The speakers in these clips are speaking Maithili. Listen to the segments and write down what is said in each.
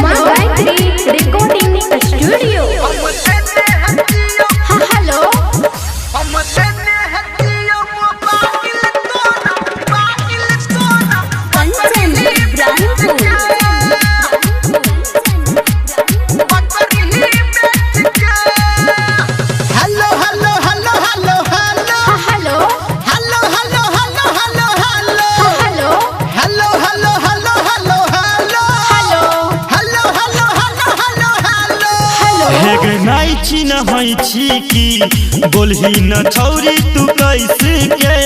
माँ गायत्री रिकॉर्डिंग स्टूडियो। हाँ hello. Kanchan Ibrahimpur. Hello hello hello hello hello. हाँ hello. Hello hello hello hello hello. हाँ hello. Hello hello hello hello hello. Hello. Hello hello hello hello hello. Hello. Hague नाइ छी न होइ छी की बोलही न छौरी तू कैसे के,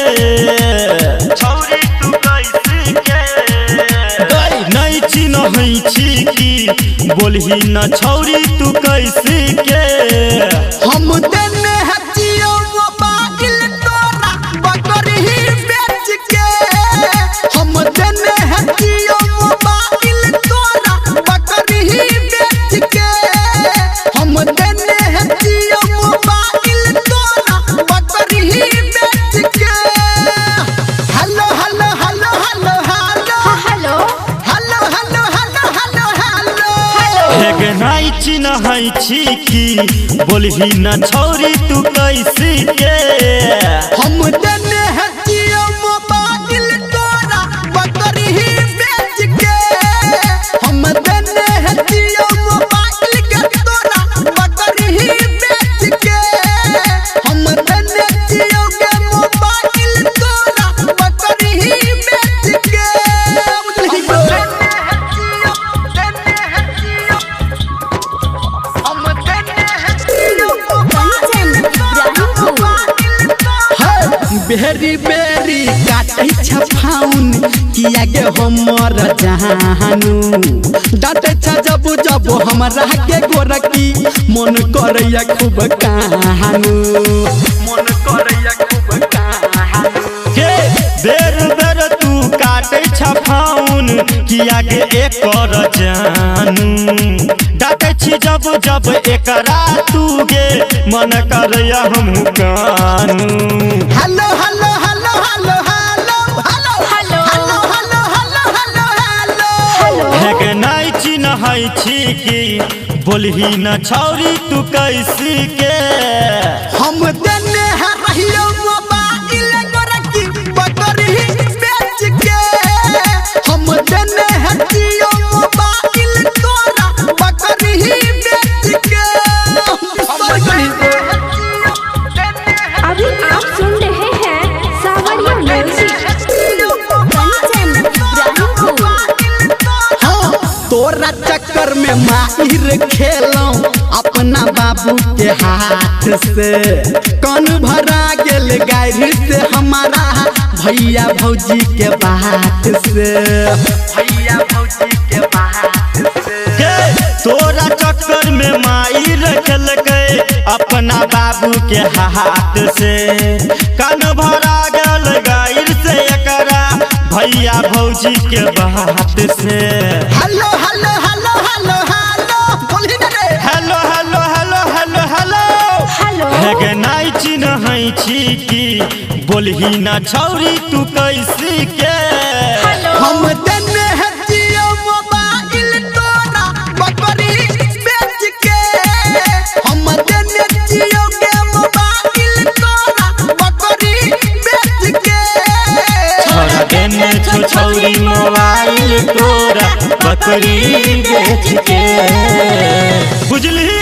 छौरी तू कैसे के। गई नाइ छी न होइ छी की बोलही न छौरी तू कैसे के। हम देने हथियो मोबाइल तोरा बकरी बेच के। हम देने हथियो मोबाइल तोरा बकरी बेच के। हम देने हथियो मोबाइल तोरा बकरी बेच के। Hello hello hello hello hello. हाँ hello. Hello hello hello hello hello. Hello. Hague नाइ छी न होइ छी की बोलही न छौरी तू कैसे के। हम देने हथियो मोबाइल तोरा बकरी बेच के। हम देने हथियो मोबाइल के तोरा बकरी बेच के। हम देने हथियो के मोबाइल तोरा बकरी बेच के। बुझलही गो? कंचन इब्राहिमपुर। बेरी बेरी काटै छ फाउन किया गे हमर जहानू। डांटै छ जब जब हमरा के गोरकी मन करैया खूब कहानू। मन करैया खूब कहानू। के बेर बेर तू काटे छफाउन किया के एकर जानू। डाटे छी जब जब एकरा तू गे मन करैया हमहू कानू। Hello hello hello hello hello hello. Hello. Hello hello hello hello hello. Hello. Hague नाइ छी न होइ छी की बोलही न छौरी तू कैसी के। हम देने है रहियो मोबाइल गोरकी बकरी बेच के। हम देने है जियो मोबाइल तोरा बकरी बेच के। अभी आप सुन रहे हैं सावरिया म्यूजिक। कंचन इब्राहिमपुर। हाँ, तोरा चक्कर में माहिर खेलौं अपना बाबू के हाथ से। कान भरा गेल गायर से हमारा भैया भौजी के बात से। भैया भौजी के बात से। के तोरा चक्कर में माई रखलकै अपना बाबू के हाथ से। कान भरा गेल गाइर से एकरा भैया भौजी के बात से। Hello hello hello hello hello. बोलही ना रे। Hello hello hello hello hello. Hello. Hague नाइ छी न होइ छी की बोलही न छौरी तू कैसी के। हेलो। हम देने है जियो मोबाइल तोरा बकरी बेच के। हम देने जियो के मोबाइल तोरा बकरी बेच के। छोड़ा देने छौ छौरी मोबाइल तोरा बकरी बेच के। बुझलही।